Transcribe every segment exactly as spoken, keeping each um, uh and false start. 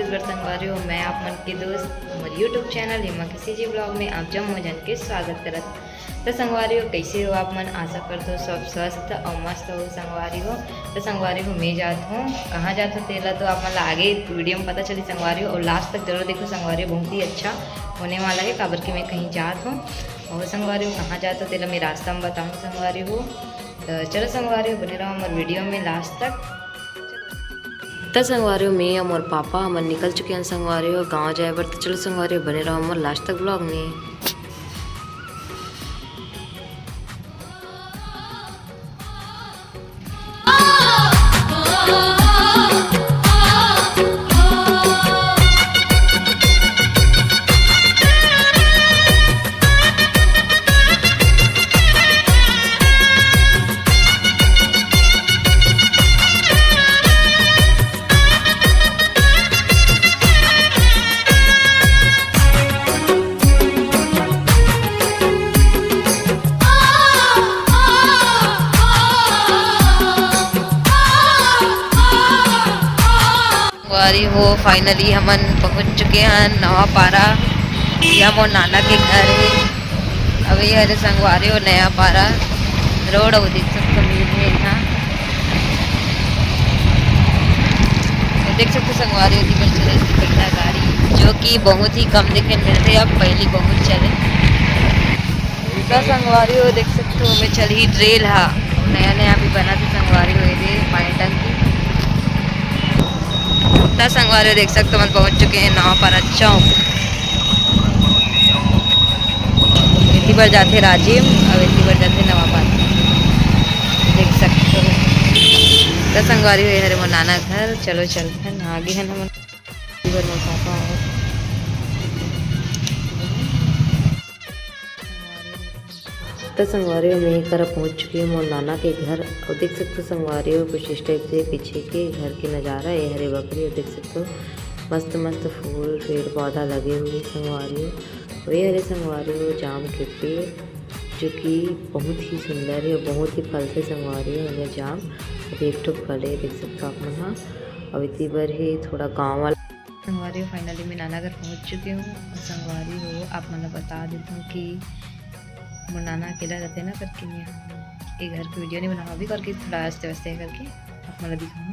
छत्तीसगढ़ संगवारी हो, मैं आप मन के दोस्त मोर YouTube चैनल हिमा के सीजी ब्लॉग में आप जम्मो जन के स्वागत करत। तो संगवारी हो, कैसे हो आप मन? आशा करत हो सब स्वस्थ और मस्त हो संगवारी हो। तो संगवारी हो, मैं जात हूँ, कहाँ जात हूँ तेला तो आप मन ला आगे वीडियो में पता चली संगवारी हो, और लास्ट तक जरूर देखो संगवारी हो, बहुत ही अच्छा होने वाला है, काबर कि मैं कहीं जात हूँ। और संगवारी हो, कहाँ जात हूँ तेला मैं रास्ता में बताऊँ संगवारी हो। तो चलो संगवारी हो, बने रहो हमर वीडियो में लास्ट तक। त संगवारी हो, मैं अउ मोर पापा हमन निकल चुके हन संगवारी हो गाँव जाए बर। त चलो संगवारी हो, बने रहो हमर लास्ट तक ब्लॉग में। संगवारी हो, finally हमन पहुंच चुके हन नवापारा। ये मोर नाना के घर हे। अब ये हरे संगवारी हो नवापारा रोड, वो देख सकते हो मेन हे यहाँ। तो देख सकते हो संगवारी हो, एती बर चलत हे पहिला गाड़ी, जो कि बहुत ही कम देखे मिलथे, अब पहली बहुत चले। तो संगवारी हो देख सकते हो, मैं चलही रेल हा, नया नया भी बना थे संगवारी हो, ये पानी टंकी। त संगवारी हो देख सकते हो, हमन पहुंच चुके हैं नवापारा चौक। एती बर जाथे राजिम, अउ एती बर जाथे नवापारा, देख सकते हो। त संगवारी हो, ये हरे मोर नाना घर, चलो चलथन, आगे हन हमन। एती बर मोर पापा आवत। त संगवारी हो, मैं ये करा पहुंच चुके हूँ मोर नाना के घर। अउ देख सकते हो संगवारी हो, कुछ इस टाइप से पीछे के घर के नजारा, ये हरे बकरी, अउ देख सकते हो मस्त मस्त फूल पेड़ पौधा लगे हुए संगवारी हो। अउ ये हरे संगवारी हो जाम के पेड़, जो कि बहुत ही सुंदर हे, बहुत ही फल से संगवारी हो, ये जाम। अभी एक ठो फल हे, देख सकते हो आप मन हा। अउ एती बर हे थोड़ा गाँव वाला। संगवारी हो, finally मैं नाना घर पहुंच चुके हूँ। अउ संगवारी हो, आप मन ला बता देत हूँ कि मोर नाना अकेला रहते ना करके मैं ये घर के वीडियो नहीं बनावा अभी करके, थोड़ा आस्ते वास्ते करके आप मन ला दिखाऊँ।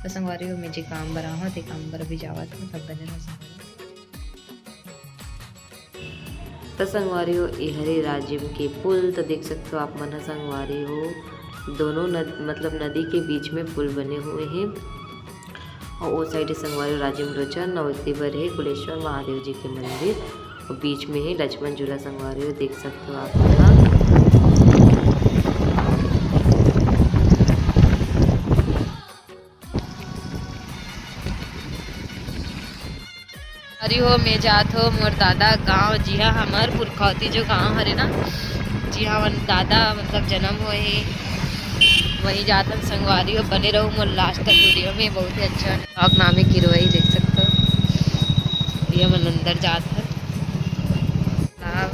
तो संगवारी हो, मैं जे काम बर आहूँ ते काम बर अभी जावत हूँ, तब बने रहो संगवारी। त संगवारी हो, ए हरे राजिम के पुल। त देख सकते हो आप मन ह संगवारी हो, दोनों नद-, मतलब नदी के बीच में पुल बने हुए हे। अउ ओ side हे संगवारी हो राजिम लोचन, अउ एती बर हे कुलेश्वर महादेव जी के मंदिर, अउ बीच में हे लक्ष्मण झूला संगवारी हो, देख सकते हो आप मन ह। अरे हो, मैं जात हो मोर दादा गाँव, जिहाँ हमर पुरखौती जो गाँव हरे ना, जिहाँ हमन दादा मतलब जन्म होए हे, वहीं जात हन संगवारी हो। बने रहो मोर last तक वीडियो में, बहुत ही अच्छा vlog नाम हे किरवई, देख सकते हो। ये हमन अंदर जात हन। तालाब,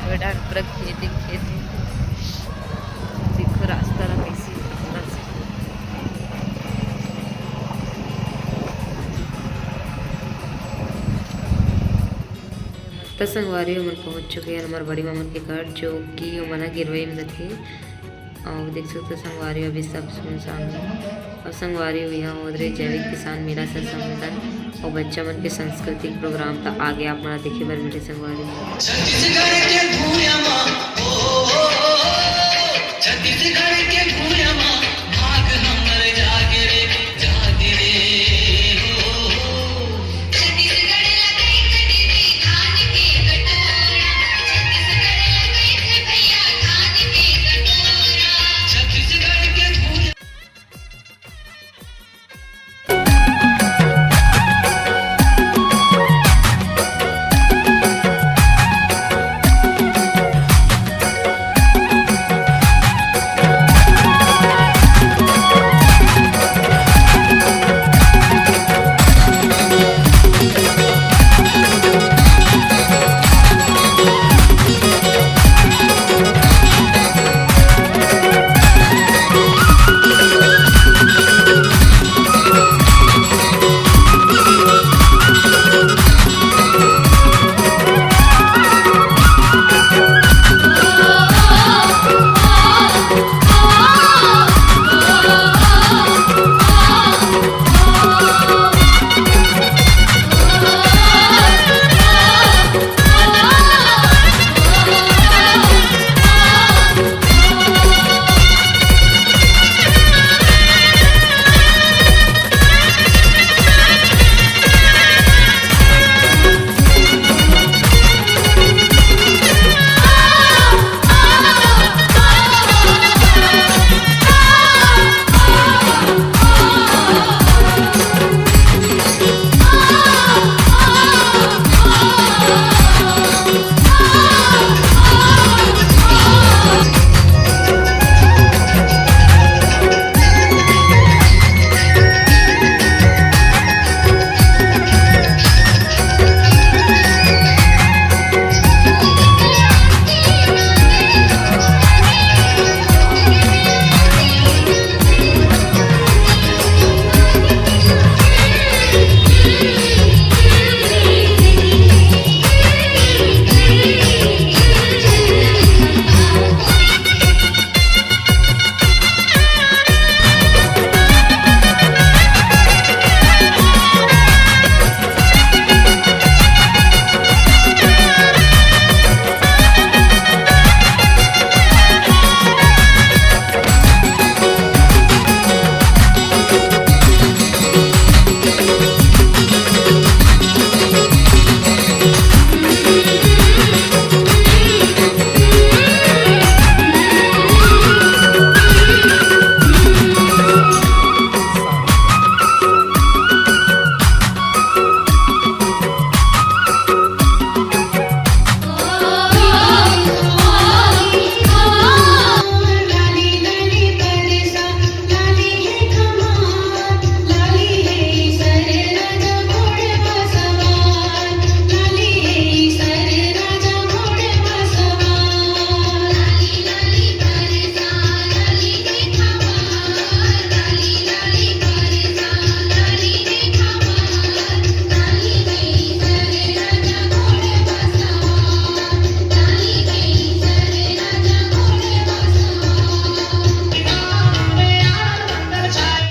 वो डाहर पूरा खेत ही खेत हे। देखो रास्ता ला कैसे, रास्ता से। त संगवारी हो, हमन पहुंच चुके हैं हमर बड़ी मामा के घर, जो कि ओमन ह गिरवई में रथे। अउ देख सकते हो संगवारी हो, अभी सब सुनसान हे। अउ संगवारी हो, यहाँ उधरे जैविक किसान मेला से संबंधन अउ बच्चा मन के सांस्कृतिक program त आगे आप मन ला देखे बर मिलही संगवारी हो। छत्तीसगढ़ के भूइयां म, ओ, ओ, ओ, ओ, छत्तीसगढ़